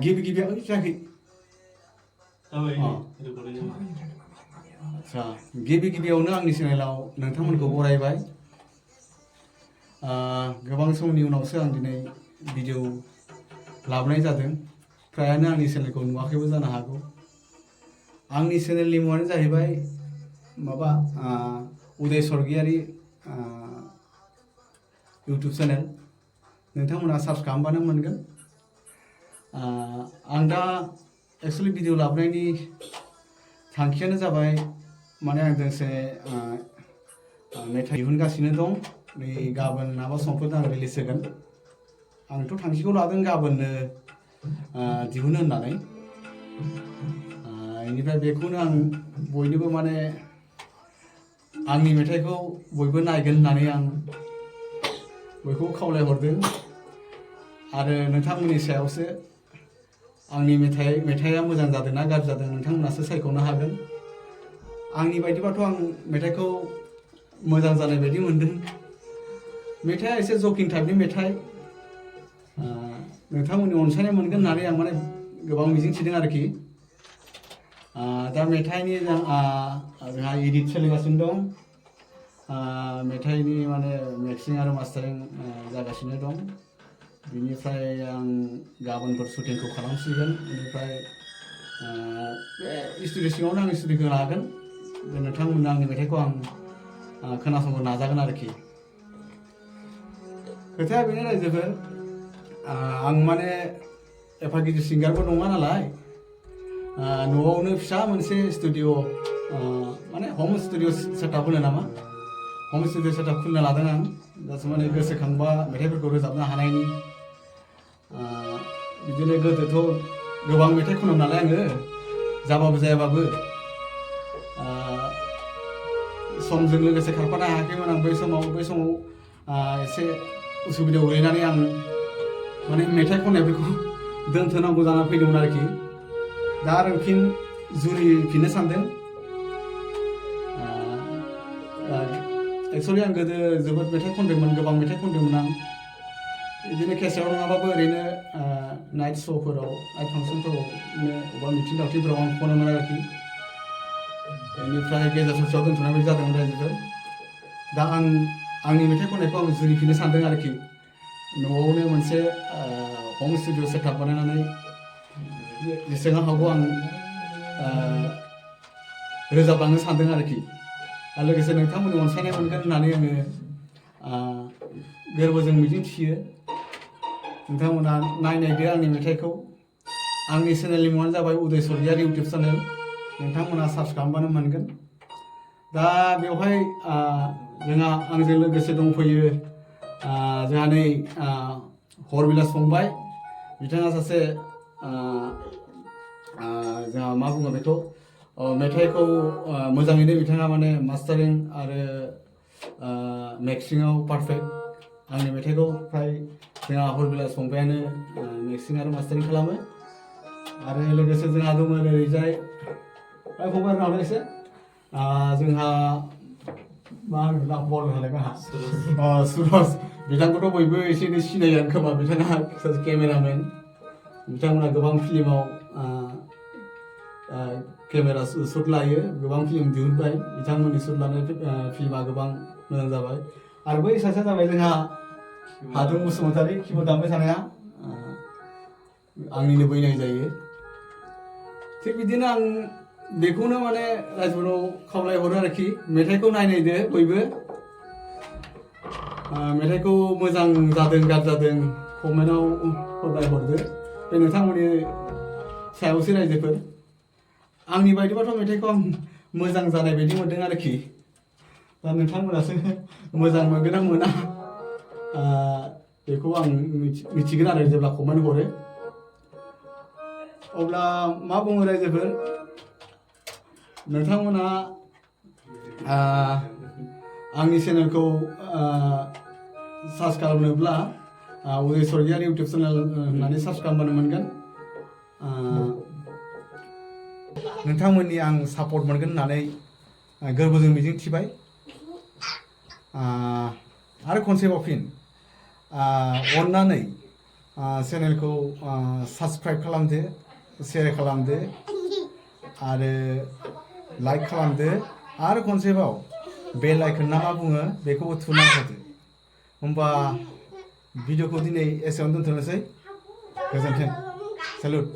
गिबि गिबियाव जायाखै आच्छा गिबि गिबियावनो आंनि चेनेलाव नोंथांमोनखौ बरायबाय गोबां समनि उनावसो आं दिनै भिडिअ लाबोनाय जादों फ्रायानो आंनि चेनेलखौ नुवाखैबो जानो हागौ आंनि चेनेलनि मुङानो जाहैबाय माबा उदय स्वर्गियारी इउटुब चेनेल नोंथांमोना सार्च खालामबानो मोनगोन आं दा एक्चुअली भिडिअ लाबोनायनि थांखियानो जाबाय माने आं दोंसे मेथाइ दिहुनगासिनो दं नै गाबोन माबा समफोर आं रिलिज होगोन आंथ' थांखिखौ लादों गाबोननो दिहुनो होननानै बेनिफ्राय बेखौनो आं बयनोबो माने आंनि मेथाइखौ बयबो नायगोन होननानै आं बयखौबो खावलायहरदों आरो नोंथांमोननि सायावसो आंनि मेथाइया मोजां जादों ना गाज्रि जादों नोंथांमोनासो सायख'नो हागोन आंनि बायदिबाथ' आं मेथाइखौ मोजां जानाय बायदि मोनदों मेथाइया एसे जकिं टाइपनि मेथाइ नोंथांमोननि अनसायनाय मोनगोन होननानै आं माने गोबां मिजिं थिदों आरोखि दा मेथाइनि जोंहा एडिट सोलिगासिनो दं मेथाइनि माने मिक्सिं आरो मास्टारिं जागासिनो दं बिनिफ्राय आं गाबोनफोर शुटिंखौ खालामसिगोन बेनिफ्राय बे स्टुडिअ सिङावनो आं स्टुडिअखौ लागोन नोंथांमोननो आंनि मेथाइखौ आं खोनासंनो नाजागोन आरोखि खोथाया बेनो रायजोफोर आं माने एफा गिदिर सिंगारबो नङा नालाय न'आवनो फिसा मोनसे स्टुडिअ माने हम स्टुडिअ सेटआप होनो नामा हम स्टुडिअ सेटआप खुलिना लादों आं जास्ट माने गोसोखांबा मेथाइफोरखौ रोजाबनो हानायनि बिदिनो गोदोथ' गोबां मेथाइ खनोमोन नालाय आङो जाबाबो जायाबाबो समजों लोगोसे खारफानो हायाखैमोन आं बै समाव एसे उसुबिदायाव गोलैनानै आं माने मेथाइ खननायफोरखौ दोनथ'नांगौ जाना फैदोंमोन आरोखि दा आरो फिन जुरिफिननो सानदों एक्चुअली आं गोदो जोबोद मेथाइ खनदोंमोन गोबां मेथाइ खनदोंमोन आं बिदिनो केसेटआव नङाबाबो ओरैनो नाइट श'फोराव नाइट फांसनफोराव बबेबा मिथिं दावथिंफोराव आं खनोमोन आरोखि बेनिफ्राय गेजेर ससेयाव दोनथ'नाय बायदि जादोंमोन रायजोफोर दा आंनि मेथाइ खननायखौ आं जुरिफिननो सानदों आरोखि न'आवनो मोनसे हम स्टुडिअ सेटआप बानायनानै जेसेबां हागौ आं रोजाबलांनो सानदों आरोखि आरो लोगोसे नोंथांमोननि अनसायनाय मोनगोन होननानै आङो गोरबोजों मिजिं थियो नोंथांमोना नायदो आंनि मेथाइखौ आंनि चेनेलनि मुङानो जाबाय उदय स्वर्गियारी इउटुब चेनेल नोंथांमोना सार्च खालामबानो मोनगोन दा बेवहाय जोंहा आंजों लोगोसे दंफैयो जोंहा नै हरबिलास फंबाय बिथाङा सासे जोंहा मा बुङो बेखौ मेथाइखौ मोजाङैनो बिथाङा माने मास्टारिं आरो मिक्सिंआव पारफेक्ट आंनि मेथाइखौ फ्राय जोंहा हरबिलास फंबायानो मिक्सिं आरो मास्टारिं खालामो आरो लोगोसे जोंहा दङ ओरैजाय फंबाय रावनो एसे जोंहा मा होनो बल होनायबा सुरज बिथांखौथ' बयबो एसे एनै सिनायानो खोमा बिथाङा सासे केमेरामेन बिथांमोना गोबां फिल्माव केमेरा शुट लायो गोबां फिल्म दिहुनबाय बिथांमोननि शुट लानाय फिल्मा गोबां मोजां जाबाय आरो बै सासेया जाबाय जोंहा हादुं बसुमतारी किबोर्ड दामबाय थानाया आंनिनो बैनाय जायो थिग बिदिनो आं बेखौनो माने रायजोफोरनाव खावलायहरो आरोखि मेथाइखौ नायदो बयबो मेथाइखौ मोजां जादों गाज्रि जादों कमेन्टआव फोरमायहरदो बे नोंथांमोननि सायावसो रायजोफोर आंनि बायदिबाथ' मेथाइखौ आं मोजां जानाय बायदि मोनदों आरोखि दा नोंथांमोनासो मोजां मोनगोन ना मोना बेखौ आं मिथिगोन आरो जेब्ला कमेन्ट हरो अब्ला मा बुङो रायजोफोर नोंथांमोना आंनि चेनेलखौ सार्च खालामनोब्ला उदय स्वर्गियारी इउटुब चेनेल होननानै सार्च खालामबानो मोनगोन नोंथांमोननि आं सापर्ट मोनगोन होननानै गोरबोजों मिजिं थिबाय आरो खनसेबाव फिन अन्नानै चेनेलखौ साबस्क्राइब खालामदो, शेयार खालामदो आरो लाइक खालामदो आरो खनसेबाव बेल आइकन ना मा बुङो बेखौबो थुना होदो। होमबा भिडिअखौ दिनै एसेयावनो दोनथ'नोसै। गोजोन्थों। सेलुट।